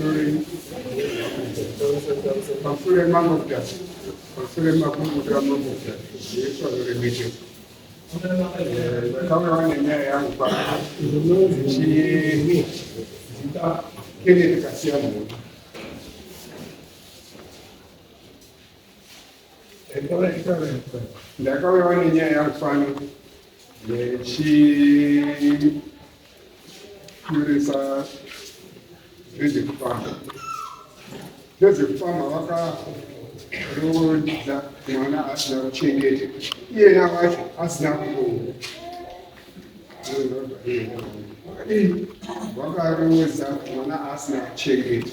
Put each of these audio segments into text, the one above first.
Pamusoro pamusoro mambo Mutasa, pamusoro makurukota mambo Mutasa, Jesu anoremekedzwa. Ndakauyawo nenyaya yangu pano ndichizita Kenneth Kasiyamhuru. Ndakauyawo nenyaya yangu pano ndechinyoresa vezvekufamba. Vezvekufamba vakaroodza mwana asina kuchengeta, iyena wacho asina kuroora. Vakadii? Vakaroodza mwana asina kuchengeta,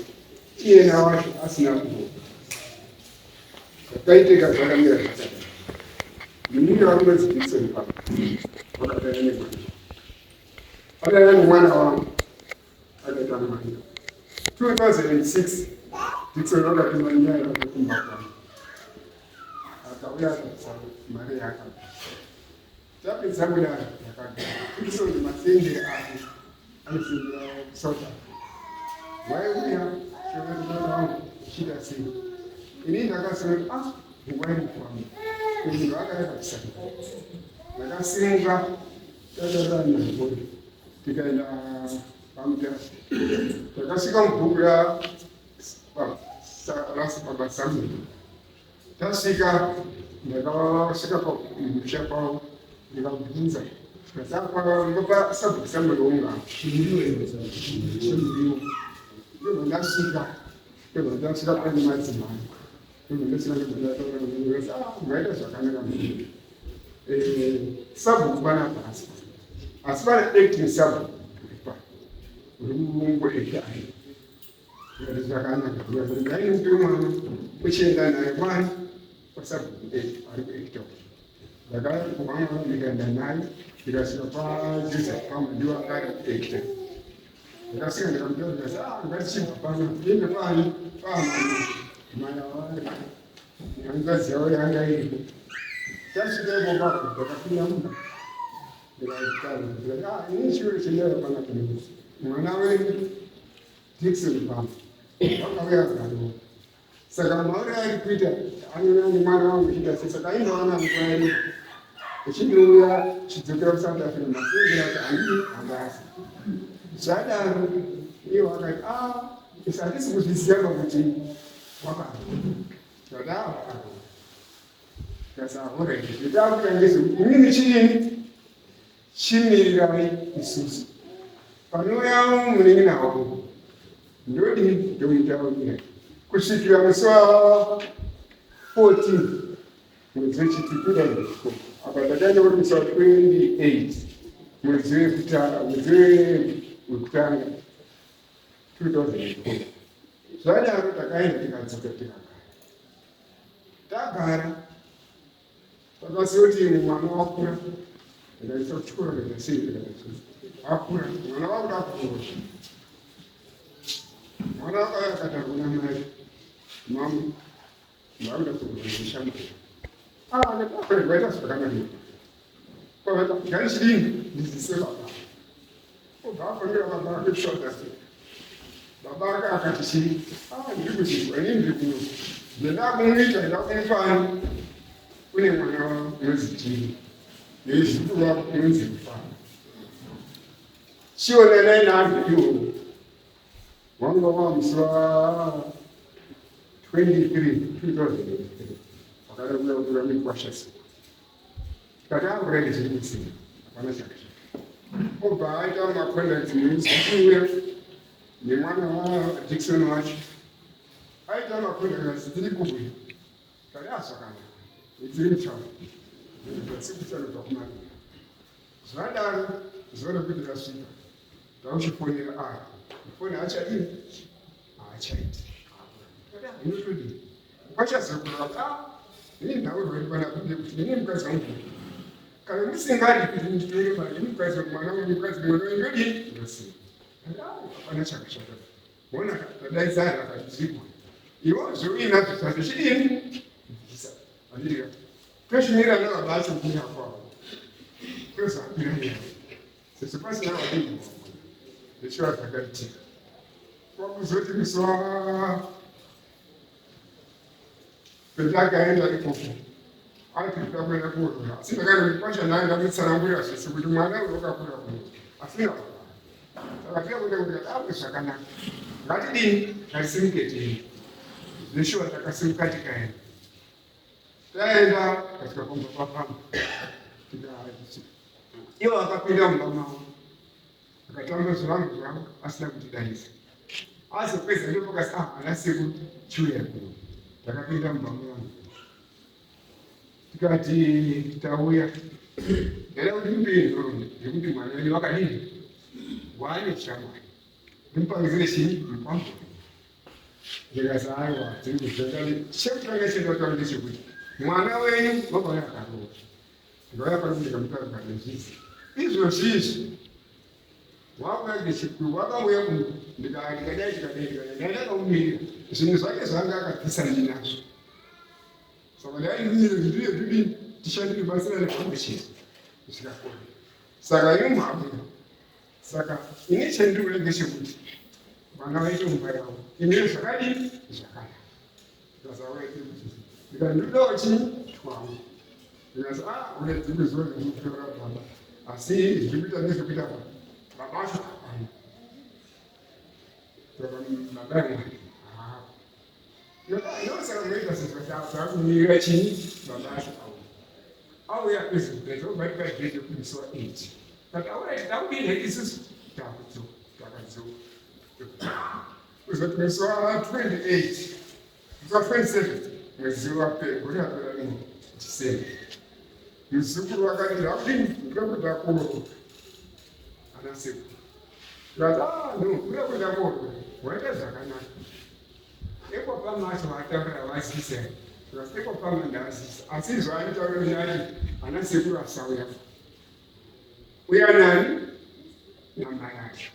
iyena wacho asina kuroora. Zvakaitika zvakamira zvakadai. Munin'ina wangu unonzi Dickson pano wakadana nemwana. Adana nemwana wangu akaita mwana. 2006 Dickson wakatuma nyaya yake kumba kwangu. Akauya akabvisa mari yaakabvisa. Tapedza kudaro takagara. Dickson masendere ake anosendera South Africa. Waiuya chero wangu uchiita sei? Ini ndakasema kuti ah nguva iri kufamba. Munhu akaya kabisa. Ndakasimuka tataura naye tikaenda paMutasa. Takasvika mubhuku ra baba Samuel. Tasvika ndakasvika pamusha pavo ndikabvunza ngopa sabhuku Samuel unga chimbiwo ndobva ndasvika ndobva ndasvika pane madzimai ndobva ndasvika ndobva ndataura ah, maita zvakanaka eh, sabhuku panapa asi asi pane acting sabhuku uripa uri mungoekta Zvakanaka regai mupe mwana uchienda naye kwani kwasabhuku ari kuekta ndakapuwa mwana ndikaenda naye ndikasvika kwajoseph pamwe ndiwo anga ari kuekta ndakasvika ndikamutora ndikati ah ngatichibva pano tiende kwani kwamai mai avari hanzvadzi yavo yanga iripo tasvika ipo papo ndakapinda mumba ndikataura ndikati ah ini chiro chendaiva panapa nekuti mwana wenyu Dixon pano vakauya akariwo saka mauri ari kuita anoona nemwana wangu chiita sei saka aindowana nguva yareba echindouya chidzokera kusouth africa masengera kuti handii handasi zvadaro iye wakati a ah, isi handisi kuzviziva pakuti wakaro zvadaro akaro kasahoraiti zvitakuita ngezvekuti inini chiini Chimirirai isusu panouya munin'ina wangu ndodii ndomutaurira kusvikira musi wa 14 mwedzi wechiti 2004 apa ndakaenda uri musi wa 28 mwedzi wekutanga 2004 zvadaro takaenda tikadzoka tikagara tagara Takaziva kuti mwana wakura, ndikaisa kuchikoro ndikaita sei ndikaita sei, akura mwana wakuda kuroora. Mwana wakauya akati hakuna mai, mamu ndakuda kuroora neshamwari. Ah, akati akura waita zvakanaka. Kwavaita ngaichidini ndizise baba. Obva afonera baba vake kuSouth Africa. Baba vake akati chii? Ah, ndiri kuzvizwa ini ndiri kuno. Ndakumuita ndakumufani kune mwana unonzi Jini nezukuru wako unonzi Rufano. Chionanai naanhu iwowo. Wanga wava musi wa 23 2003 wakada kuuya kutora mikwasha siku. Tikati already zviri kutsika hapana chakashata. Obva aita macontacts nemuzukuru uya nemwana waDickson wacho. Aita macontacts tiri kuuya. Tari azvakanaka. Tiri mutown. Tiri kumaruwa. Zvadaro zuva rekuti rasvika tauchifonera ari foni haachadini haachaiti. Inotodii? Kwachazokurwa ah ini nhaurwa iri panapa ndekuti ini mukadzi wangu kana musingadi kuti nditore mari ini mukadzi wangu mwana wangu mukadzi mwana wangu ndodii ndosiya. Hapana chakashata. Ona tadaidzana akati zviko. Iwe zveuinazvo zvacho chidini? Bvisa. Andika. Toshumira nababa acho kumira kwavo. Tozapira nyaya. Sezvo pasina vadini. Zvichiva zvakaitika. Kwakuzoti musi wa petakaenda ikoko ati kuda kuenda kuorora asi ndakaenda mukwasha naye ndamutsanangurira zvese kuti mwana uyo wakakura kuno asina saka tiya kuenda kuti ape zvakanaka ngatidini ngatisimuke tiende zveshuwa takasimuka tikaenda taenda kasvika pamba papamba tikati ivo akapinda mumba mavo akatamba zvivangu zvavo asina kutidaidza azopedza ndopakasi ah ana sekuru chiuya kuno takapinda mumba muvangu tikati tauya ndaida kuti ndipei nhoroondo yekuti mwana wenyu wakadini waane shamwari ndimupangidzire chii mukwambo ndikati aiwa tiri kuzvakati chekutanga chendataura ndechekuti mwana wenyu wakauya akaroora ndikauya pano ndikamutaura ndizvizi izvozvi izvi wakauya ngechikuru wakauya kuno ndikadai ndikadai ndikadai ndandakamumirira zvinhu zvake zvanga akabvisa ndinazvo saka ndaindiye ndiye ndidini tishandire batsirane pamwe chete zvikakona saka ini mhamuna saka ini chandiri kuda ndechekuti vana vaite mumba yavo ini zvakadii zvakanaka ndikati ndinodawo chii twangu ndikati a ah, une dzimwe zuva ndinotora baba asi zviri kuita nezvekuita pa baba acho hapana saka baba yangu ndosaka munoita sezvakumirira chii baba acho auya auya kwezvibhedhlera obva tikadhedhe kumusi wa 8 but auya takudii hedu isusu takudzoka takadzoka kuzoti musi wa 28 musi wa 27 mwedzi wapera gore rapera rino December muzukuru wakati ndakudini ndoda kuenda kuroora ana sekuru ndikati ah no kuda kuenda kuroora waita zvakanaka ekwapama acho vataura vazisa ndikati ekwapama ndazisa asi zvaanotaura ndati ana sekuru asauya uya nani namai acho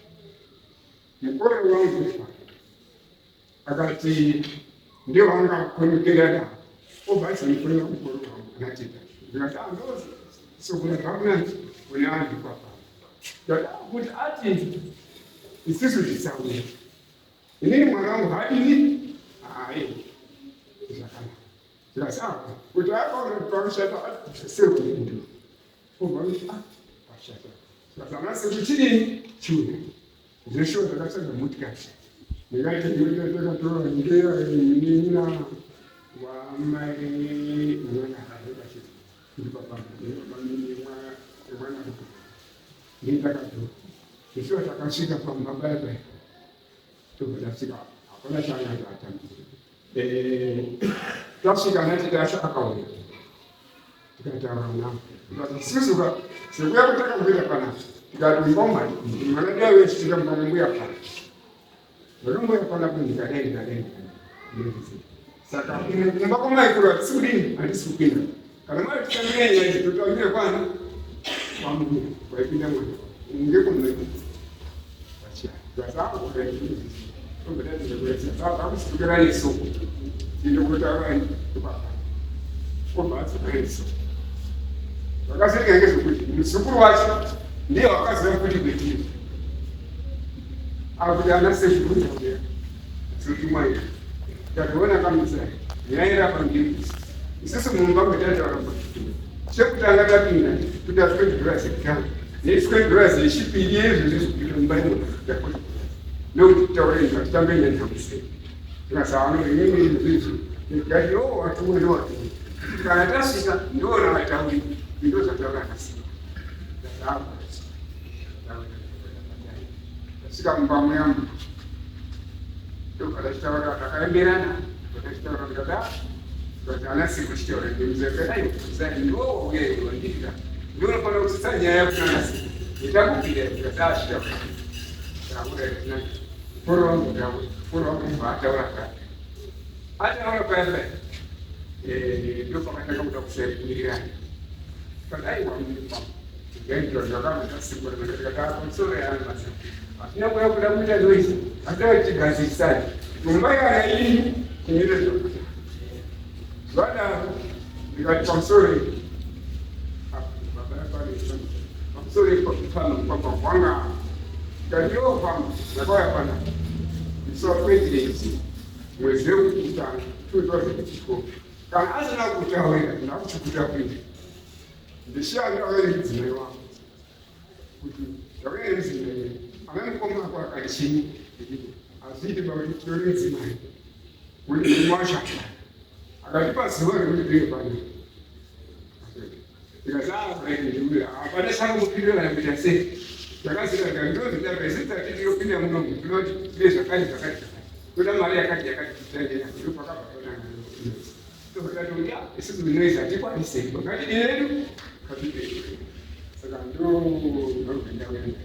Mukore wangu fa akati ndiwo angakonekera da obva achizomukonera mukore wangu anatita ndikati ah, sokura zvakunanzi kune anhu papa kuti ati isisu tisauya inini mwana wangu haadini hayi zvakanaka ndikati ah, kuti akaona kuti pakushata sekundi obva kuti ah pashata saka sekuchidini chiuya Zveshuwa ndakatsvaga motikari ndikaita ndakatora ngeya munin'ina wamai mwana harekachiti kuti baba mwana ndindakatora zveshuwa takasvika pamba paya paya tobva tasvika hapana chaanga atambira eh, tasvika nati tasha akauya tikataura navo tikati sekuya kwatakamboita panapa tikati ngoma mwana dai wechitika mumbuya pana ndakambuya pana kuti ndikadai ndikadai ndikadai saka kumba kwamaikuru hatisi kudini hatisi kupinda kana mai titamire nyaya totamire kwani kwambuya kwaipinda mwana ngekumaikuru Zvakasirika ngezvekuti muzukuru wacho ndiye wakaziva kuti kwetiri akuti ana sekuru dzotumwa iri tatoona kamutsai nyaya irapa ndiri isusu mumba kwetataura chekutanga tapinda kuti aswedura sekutanga neswedura zechipiri yezvo zvezvikuita mumba imo nekuti taure ngatitambe nenhau sei tikasaano inini zvezvo ndikati o watumwe ndowatumwe kana tasvika ndoona vatauri ndo zvataura akasika tasvika mumba muyangu ndobva tachitaura takaemberana tachitaura ndikati but ana siku chitaura ndimuzekadai ndiwo wauya iwe wandidya ndiwo unofanira kutsitsa nyaya yakunana siku nditakubvira ndikati achitaura taura mukuru wangu taura mukuru wangu ubva ataura paya ataura paya paya eh, ndopakatanga kuda kusaiwirirana kadai hatina kuya kuda kuita noise asi tigadzirisane mumba yana ini timire zvakuti zvadaro ndikati pamusoro pamusoro pano pamba kwanga ndikati yo pamba ndakauya pana Musi wa 2018 mwedzi wekutanga 2012 kana asina kutaurira ndakuchikutaurira ndishiya ndauya nemudzimai wangu kuti ndauya nemudzimai ana mukoma ako akachii hazviiti pakuti tore mudzimai wacho akatipa zuva rekuti ndiye pano hapana chakupindura kuita sei takazira ndozvitamba isu tati tinopinda muno tinoti tine zvakati zvakati zvakati toda mari yakati yakati titangena ndo pakabva totanga kuti isusu noise hatikwanise ngati yedu katipe saka ndo ndogenda kuenda.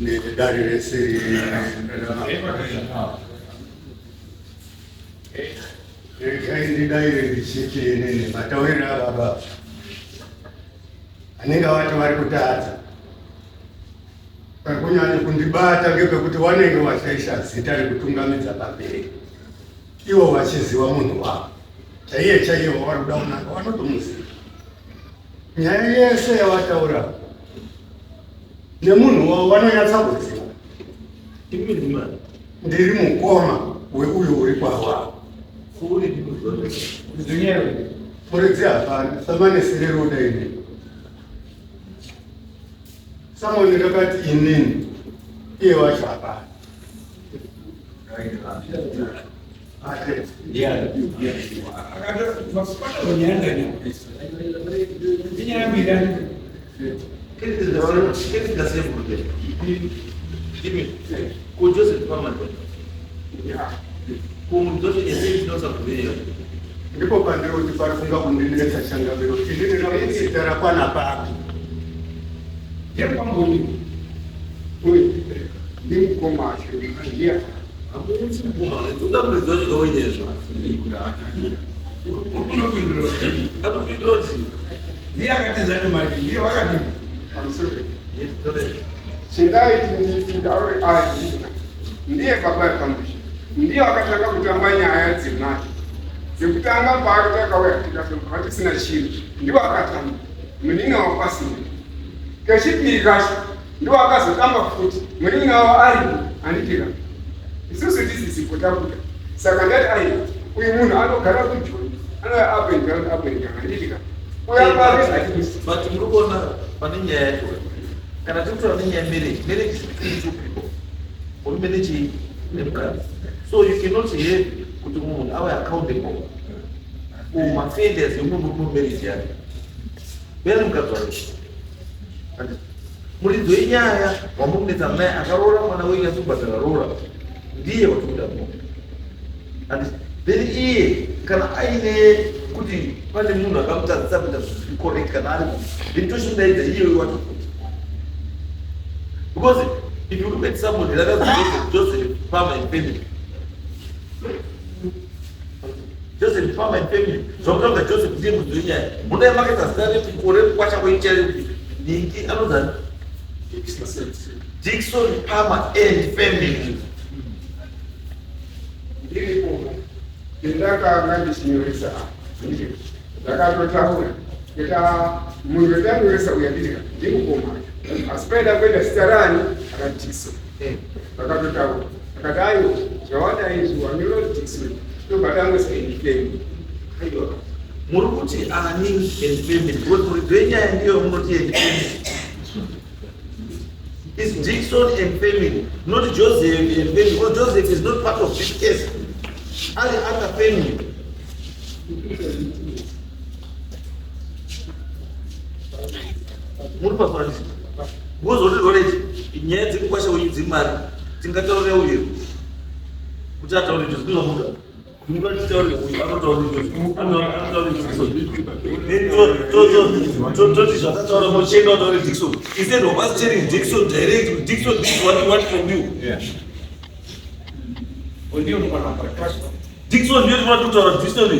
Nedare rese. Regai ndidaire ndichiti inini matauriro ababa anenge vati vari kutadza Pakunyanya kundibata ngepekuti wanenge washaisha zita rekutungamidza pamberi ivo vachiziva munhu wavo chaiye chaiye wavari kuda kunanga vanotomuziva. Nyaya yese yavataura nemunhu wavo vanonyatsa kuziva. Ndiri mukoma weuyo uri kwawavo. Muridzi hapana samanesirero ini. Someone rakati inini iye wacho hapana. Ndipo pandiri kuti pari kunga kundinetsa changamiro inini ramuzita rakwana papi. Yekwamboni uyu ndimukoma acho ndiye. Ndiye akatiza nemari, ndiye wakadii? Pamusoro. Chindaiti nditaure ayi ndiye baba yepamusha ndiye akatanga kutamba nyaya dzemari dzekutanga paakatanga tikasonga tisina chinhu ndiwo akatamba munin'ina wapasina kechipiri kacho ndiwo akazotamba futi munin'ina wavo aripo handitika isusu tisisipo tabuda saka ndati ai uyu munhu anogara kujoni anouya up and down up and down handitika uya pari hatisi. But muri kuona pane nyaya yacho kana tiri kutaura nenyaya yemarriage, marriage is between two people, murume nechii nemukadzi, so you cannot have kuti munhu ave accountable kumafailures emumwe murume mumarriage yake uya nemukadzi wake. Muridzi wenyaya wamukunetsa naye akaroora mwana wenyu asi kubhadhara roora ndiye watikuda muno. Then iye kana aine kuti pane munhu akamutadzisa kuita zvisiri correct kana ari then tochimudaidza iye wacho futi, because if you look at somebody like Joseph, Joseph Palmer and family, Joseph Palmer and family, zvakutaura Joseph ndiye mudzi wenyaya. Muna makaita zita rekukore kwasha kwenyaya kuti ningi anonzani Dixon Palmer and family. Ndiripo ndakanga ndichinyoresa, ndakatotaura kuita munhu wetanyoresa uya nditika ndimukoma, asi paida kuenda zita rani raDixon ndakatotaura akati aiwa zvawada izvi wanyora Dixon tobva tangoisa and family. Aiwa, muri kuti ani and family? Because muridzi wenyaya ndiyo munoti and family is Dixon and family, not Joseph and family, because Joseph is not part of this case. Ari other family. Muri pafanisi. Because what is already nyaya dzekukwasha wenyu dzemari tingataurira uyu kuti ataure izvo zvinomuda mungatiitaure uyu anotaura izvo anotaura Dixon, toti zvakataura mochenda utaure Dixon instead of us telling Dixon direct, "Dixon, this is what we want from you." Dixon ndiyo tinoda kutaura Dixon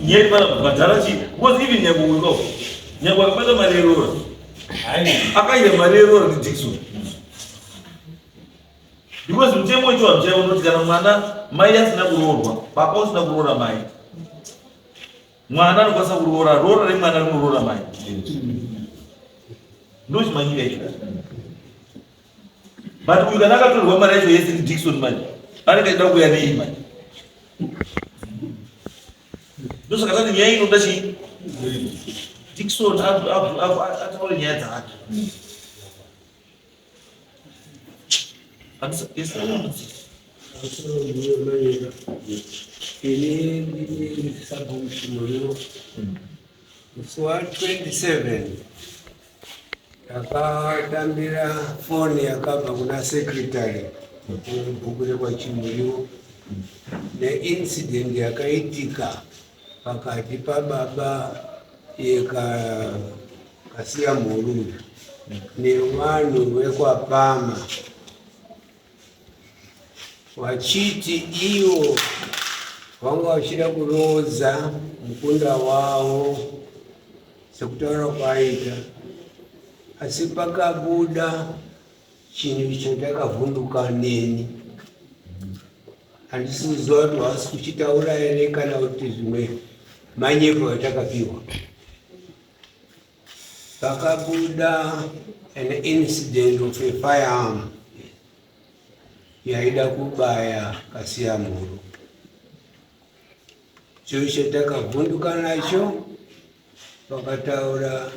nyaya pana kubhadhara chii, because even nyangwe uyu nyangwe akabata mari yerora akaita mari yerora ndiDixon. Because mutemo wechivanhu chaiwo unoti kana mwana mai asina kuroorwa, baba usina kuroora mai, mwana anokwanisa kuroora, roora remwana rinoroora mai. Ndochimanyika icho. But uyu kana akatorerwa mari yacho yese ndiDickson manje, anenge achida kuuya nei manje? Ndosaka tati nyaya inoda chii? Dickson ataure nyaya dzake. Ini ndini sabhuku Chimuriwo. Musi wa 27 ndakatambira foni yakabva kuna secretary webhuku rekwaChimuriwo neincident yakaitika pakati pababa yekasiya mhuru nevanhu vekwapama vachiti ivo vanga vachida kuroodza mukunda wavo sekutaura kwaaita asi pakabuda chinhu chandakavhunduka neni handisi kuziva kuti hausi kuchitaura here kana kuti zvimwe manyepo atakapiwa pakabuda an incident of a firearm yaida kubaya kasiyamhuru chiro chatakavhunduka nacho vakataura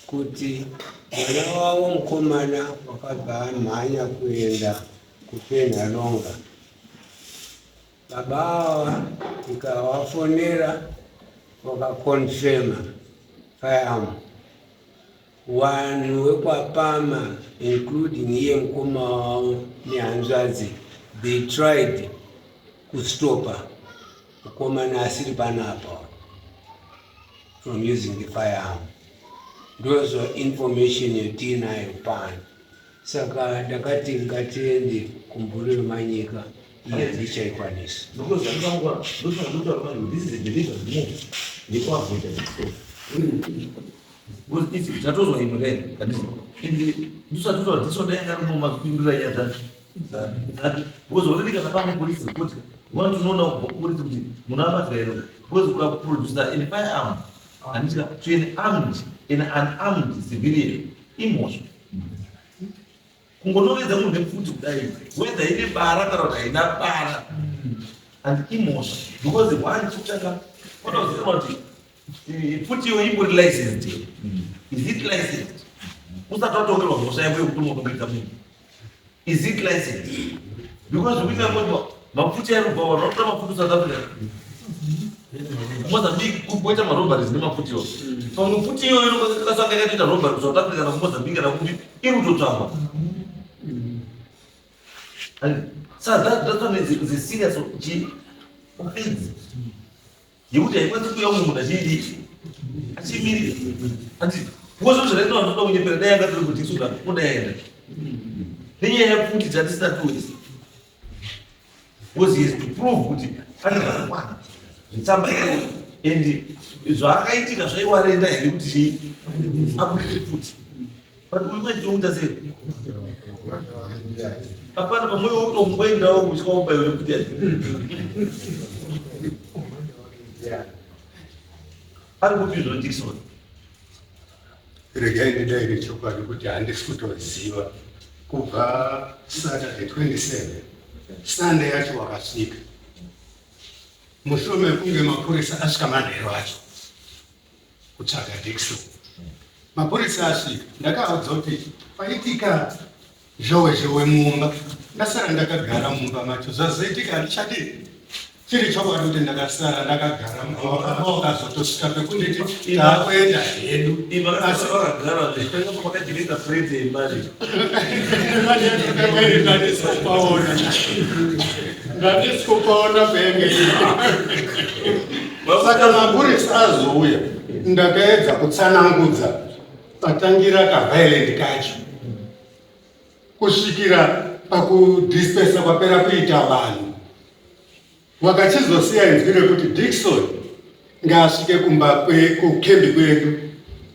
kuti mwana wavo mukomana wakabva amhanya kuenda kuPenhalonga. Baba ava ndikavafonera vakakonfema firearm. Vanhu vekwaPama including iye mukoma wavo nehanzvadzi they tried kustopa mukomana asiri panapa from using the firearm. Ndozvo information yatiinayo pano. Saka ndakati ngatiende kumvuri wemanyika iye handichaikwanisa. Because andikangwa ndosaka manje this is a deliberate move yekuavoida this story. Because it's tatozwa imwe kai handiti ende ndosatozwa this one dai anga ari nyaya dzacho dzake because already kana pane police report you want to know now kubva kupolice kuti munhu abatwa here because ukaproducer an firearm handiti to an armed an unarmed civilian imhosva kungonovedza munhu nepfuti kudai whether ine bara kana kuti haina bara and imhosva because one chekutanga kwatozikanwa kuti pfuti iyo imbori licensed is it licensed usati watongerwa mhosva yako yekuti unonongedza munhu is it licensed because zvikuita kuti mapfuti ari kubva vanhu vanotora mapfuti south africa mozambique kuita marobberies nemapfuti iwo pamwe pfuti iyoyo inokasanga yakatoita robbery kusouth africa kana kumozambique kana kupi iri kutotsvagwa so that one is a serious offense yekuti haikwanisi kuuya umwe munhu achiidii achimirira andi because zvakaita vanhu vanoda kunyepera dai anga tiri kuti isu kudai aenda nenyaya yepfuti dzatisina tourist because he has to prove kuti pane zvakakwana zvitsamba iyoyo and zvaakaitika zvaiwarenda here kuti chii abudise pfuti but uyu manje tinomuita sei hapana pamwe utomboendawo kutya ubaiwe nekuti ari kupi zvino Dickson regai ndidaire chokwadi kuti handisi kutoziva kubva Saturday 27 Sunday yacho wakasvika mushure mekunge mapurisa asvika manheru acho kutsvaga Dickson. Mapurisa asvika ndakaudza kuti paitika zhowe zhowe mumba ndasara ndakagara mumba macho zvazoitika handichadi chiri chokwadi kuti ndakasara ndakagara mumba wakazotosvika pekunditi taakuenda hedu asi vakagara vakachengeta frete yemari ndandisikupaona ndandisikupaona penge Saka mapurisa azouya ndakaedza kutsanangudza patangira kaviolent kacho kusvikira pakudispesa kwapera kuita vanhu wakachizosiya inzwi rekuti Dickson ngaasvike kumba kukembi kwedu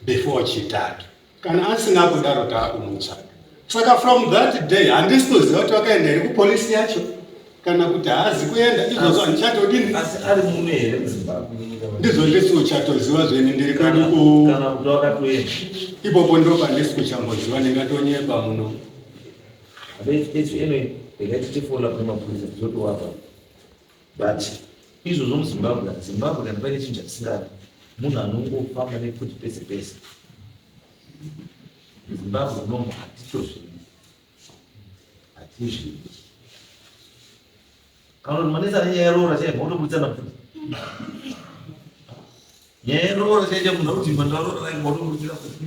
before Chitatu. Kana asina kudaro taakumutsvaga. Saka from that day handisi kuziva kuti vakaenda here kupolisi yacho kana kuti haazi kuenda izvozvo handichatodini. Asi ari muno here muZimbabwe? Ndizvo ndisi kuchatoziva zveni ndiri kwedu ku Kana kuti wakatoenda. Ipopo ndo pandisi kuchamboziva ndingatonyepa muno. Anyway, regai tichifola kune mapurisa tizotowapa. But izvozvo muZimbabwe, Zimbabwe kana paine chinhu chatisingadi, munhu anongofamba nepfuti pese pese. Zimbabwe unomu hatitozvidi, hatizvidi. Kana kuti manetsa nenyaya yeroora chaiyo motobuditsana pfuti. Nyaya yeroora chaiyo munhu akuti mandaroora rake motobuditsana pfuti.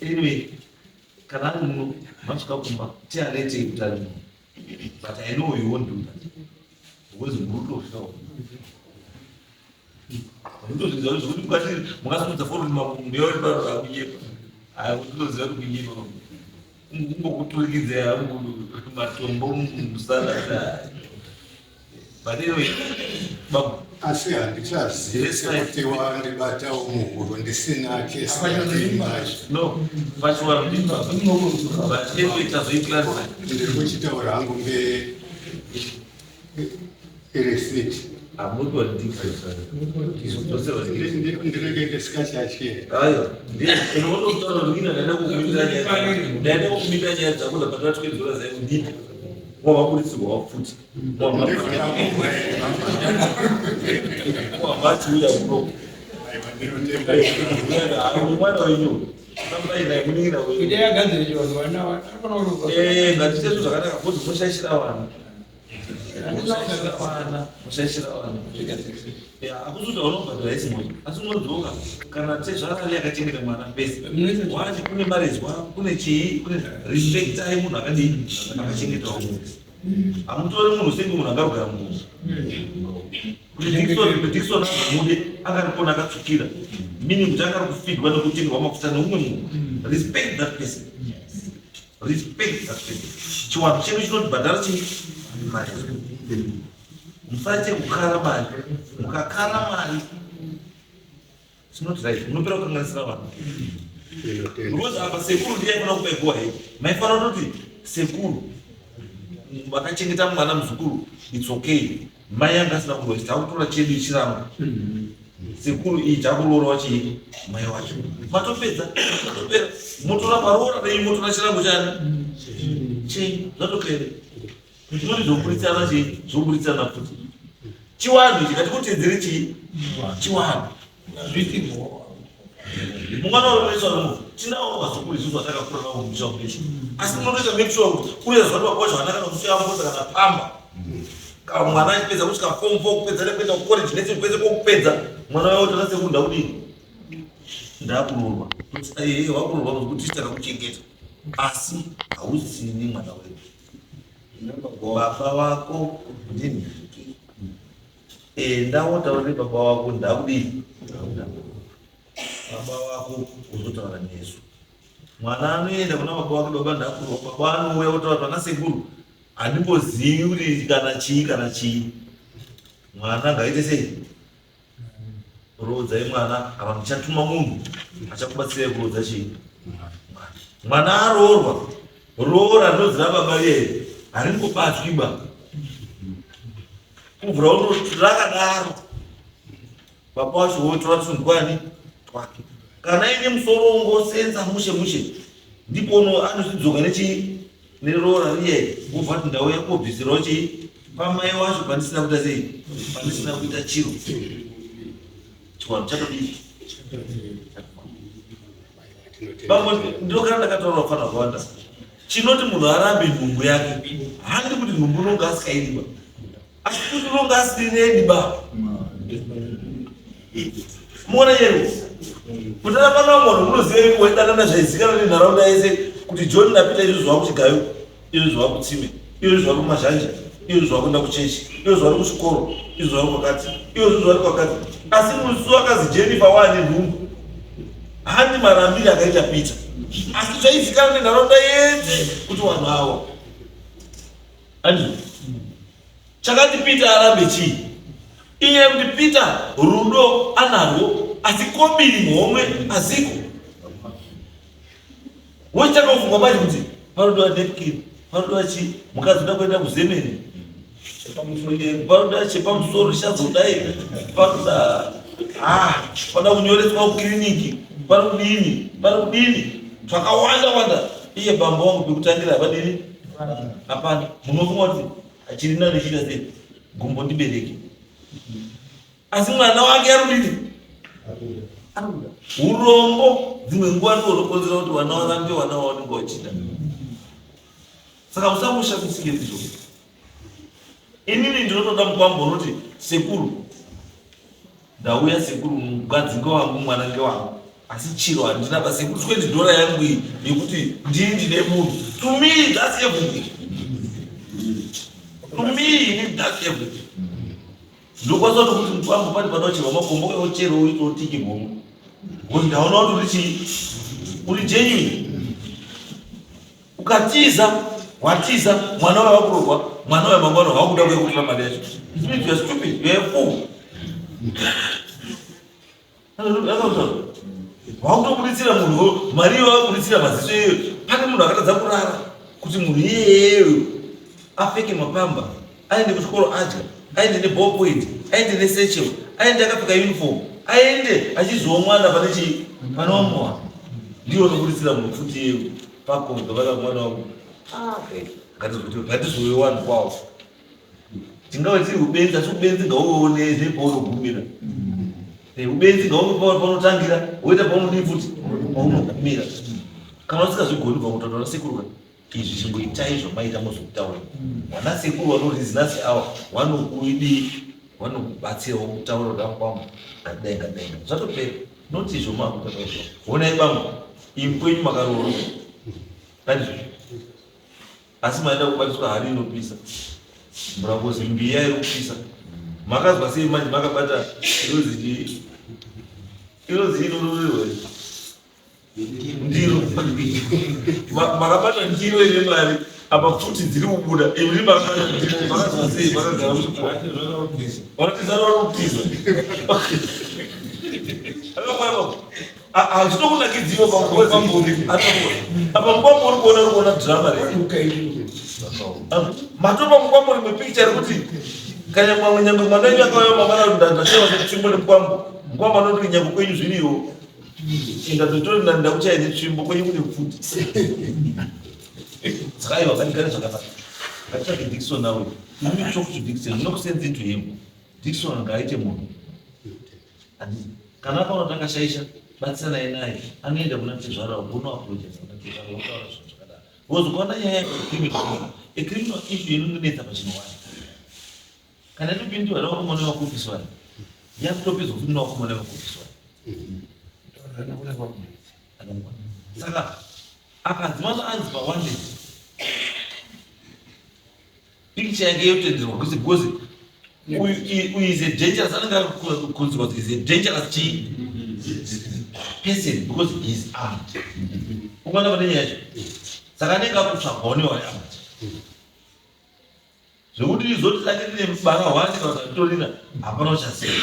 Anyway, kana ari muno masvika kumba tialetei kuti ari muno but I know you won't do that because murutosvika murutozviziva zvekuti mukati mungasimudza foni makunyepa akutoziva kuti kunyepa kungokuturikidza matombo musana. But anyway, babu. Asi handichazivi sekuti wandibatawo muhuro ndisina kesi yatiinayo. No, pachiwaro ndibaba. But anyway, tazoiclarify. Ndiri kuchitaura hangu nge receipt. Hamuti wadikisa. Ndinenge ndisikachatye. Aiwa, ndinototaura kuti ndaida kukumira nyaya. Ndaida kukumira nyaya dzako dzapatira twedzora zai ndipi. Wavaburitsirwa futi. Wavachiuya kuno. Mwana wenyu. Fambai naye munin'ina wenyu. Ide yagadzire chivanhu vana vanofanira kuroorwa. Eh, ngatiite zvinhu zvakanaka kuti mushaishira vana. Mushaishira vana, mushaishira vana. Ya, hakusi kuti haunobhadhara isi moja. Asi unodzoka kana tezvara ari akachengeta mwana pese. Wani kune marezwa, kune chii, kune respectai munhu akadii akachengetawo munhu. Hamutori munhu senge munhu angarugara munhu. Kuti Dickson, Dickson azomude akaripona akatsvukira. Meaning kuti angari kufidwa nekutengerwa mafuta neumwe munhu. Respect that person. Respect that person. Chiwanhu chedu chinotibhadhara chii? Mari. Musaite kukara mari. Mukakara mari it's not right. Munopera kukanganisira vanhu. Because apa sekuru ndiye aifanira kupa go ahead. Maifanira kutoti sekuru vakachengeta mwana muzukuru it's okay. Mai anga asina kurwa takutora chedu ichirango. Sekuru iyi takuroorwa chii mai wacho. Matopedza matopera motora paroora renyu motora chirango chani chenyu zvatopera. Tinoti zvoburitsana chii zvoburitsana futi. Chiwanhu ichi ngatikutedzere chii chiwanhu. Mungana wanoreswa nomunhu tinawo vazukuru isusu vatakakura navo mumusha munechi asi munotoita make sure kuti uye zuva baba wacho haana kana kusiya mbodza kana pamba kana mwana achipedza kusvika form four kupedza nekuenda kucollege nechii kwese kwokupedza mwana wavo tana sekuru ndakudini ndakuroorwa kuti ehe wakuroorwa kuti tisu takakuchengeta asi hausini mwana wedu baba wako ndinhiki enda wotaurire baba wako ndakudii baba wako uzotaura nesu mwana anoenda kuna baba wake baba ndakurwa baba anouya otaura pana sekuru handimbozivi kuti kana chii kana chii mwana ngaite sei roodzai mwana kana muchatuma munhu achakubatsirai kuroodza chii mwana aroorwa roora rinonzi rababa riye haringobatwi ba kubvura uno rakadaro baba wacho wotora tundwani twake kana ine musoro ungosenza mushe mushe ndipo uno anozvidzoka nechii neroora riye wobva kuti ndauya kobvisirawo chii pamai wacho pandisina kuita sei pandisina kuita chiro chiwanhu chatodii bambo ndinogara ndakataura kufana kwawanda chinoti munhu arambe nhumbu yake handi kuti nhumbu unonga asikaidi ba asi kuti unonga asiri ba muona yero kutara pana munhu munoziva waidanana zvaizikanwa nenharaunda yese kuti John naPeter izvo zvava kuchigayo izvo zvava kutsime izvo zvava kumazhanje izvo zvava kuenda kuchechi izvo zvari kuchikoro izvo zvari kwakati izvo zvari kwakati asi musi wakazi Jennifer waane nhumbu handi marambire akaita Peter asi zvaizikanwa nenharaunda yese kuti vanhu avo andi chakati Peter arambe chii inyaya yekuti Peter rudo anarwo. Asi kobiri muhomwe aziko. Wochitanga kufunga manje kuti panodiwa napkin, panodiwa chii, mukadzi uda kuenda kuzemeni, panoda chepamusoro chazodai, panoda ah, panoda kunyoreswa kukiriniki, panodini, panodini, zvakawanda wanda. Iye bambo wangu pekutangira havadini, hapana. Munofunga kuti achiri nani chiita sei? Gumbo ndibereke. Asi mwana wake arudini? Arikuda. Urombo dzimwe nguva ndiwo unokonzera kuti vana varambe vana vavanenge vachida. Saka usangoshamisike ndizvo. Inini ndinotoda mukwambo unoti sekuru ndauya sekuru mukadzi ngewangu mwana ngewangu asi chiro handina ba sekuru 20 dhora yangu iyi yekuti ndini ndine munhu. To me that's everything. To me ini that's everything. Ndokwanisa kuti mukwambo pane panocherwa makombo ochero uitotiki gomo. Because ndaona kuti uri chii? Uri genuine. Ukatiza, watiza, mwana wayo wakurogwa, mwana wayo mangwana wakuda kuya kutora mari yacho. It means you are stupid, you are a fool. Wakutobuditsira munhu mari iyo wakubuditsira maziso iyoyo. Pane munhu akatadza kurara kuti munhu iyeyeyo apfeke mapamba aende kuchikoro adya aende neballpoint aende nesechel aende akapfeka uniform aende achizowa mwana pane chii pane wamwana ndiyo unobuditsira munhu futi iyeyo pakonga vaka mwana wangu ah, ngatizoti wani kwawo tingave tiri ubenzi asi ubenzi ngauone zvepaunogumira eh, ubenzi ngauve paunotangira woita paunodii futi paunogumira kana usingazvigoni bva kutaura nasekuru ka izvi chingoitai zvamaita mozokutaura wana sekuru wanorizina awa wanokudii wanokubatsira wokutaura kuti akwambo ngadai ngadai zvatopera not izvo makuta honai bambo imi kwenyu makaroorwa andizvo Asi maenda kubatiswa hari inopisa. Murakozi mbiya iri kupisa. Makazwa sei manje makabata inonzi chii? Inonzi inonorirwa ndiro. Makabata ndiro ine mari apa pfuti dziri kubuda. Imi makabata ndiro makazwa sei makagara muchikoro. Vanotizana vanopisa. Akakwana Hazvitokunakidziwa apa mukwambo uri kuona uri kuona drama re matopa mukwambo rimwe picture rekuti kana mwamwe nyangwe mwana wenyu akauya mangwana ndacheva netsvimbo nemukwambo mukwambo anoti nyangwe kwenyu zviriyo inga totori ndakuchaya netsvimbo kwenyu kune pfuti saka aiwa ngatigare zvakanaka ngatitsvake Dixon nawe you talk to Dixon no sense into him Dixon ngaaite munhu Kana akaona kuti akashaisha, batsiranai naye. Anoenda kuna tezvara unoapologize kuna tezvara wotaura zvinhu zvakadaro. Because ukaona nyaya yecriminal, a criminal issue inonetsa pachinhu one. Kana itopindiwa nevakomana vemakupiswa, yakutopinzwa futi nevakomana vemakupiswa. Saka akanzi mwana anzi pawanted picture yake yotenderwa kuti because uyu is a dangerous anenge akukonzerwa kuti is a dangerous chii person because he is armed ukaona pane nyaya yacho saka anenge akutsvagwawo nevari armed zvekuti izoti dake rine bara hwani kana kuti ritorina hapana uchaziva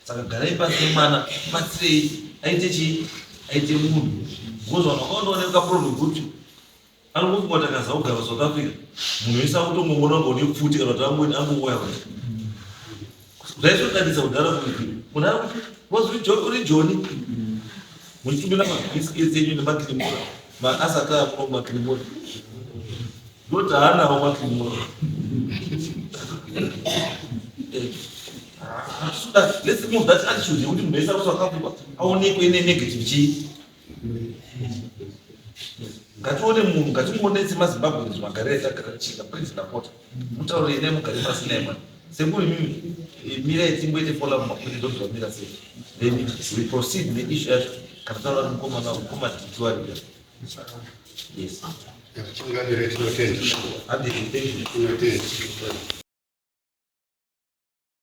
saka garai pasi nemwana batsirei aite chii aite munhu because vanhu vakawanda vanenge kaproblem kuti Anokufunga kuti akaza kugara South Africa munhu wese akutongomuona kunge une pfuti kana kuti amweni angouya kuti zvaisodadisa kudhara kuti munhu ari kuti was uri joni muchitumira mabiscuits enyu nemakirimora maasati akuno makirimora ndoti haanawo makirimora eh, let's move that attitude yekuti munhu wese ari kuSouth Africa aonekwe ine negative chii Ngatione munhu ngatimuone semaZimbabwe magariro etagara tichiita please ndapota mutaurire naye mugare pasi naye mwana sekuru imimi eh, mirai timboite follow up makwete ndozvamira sei then we proceed neissue yacho kana taura mukomana mukomana tichiwarira yes Tinganire tinotenda. Adi, thank you. Tinotenda.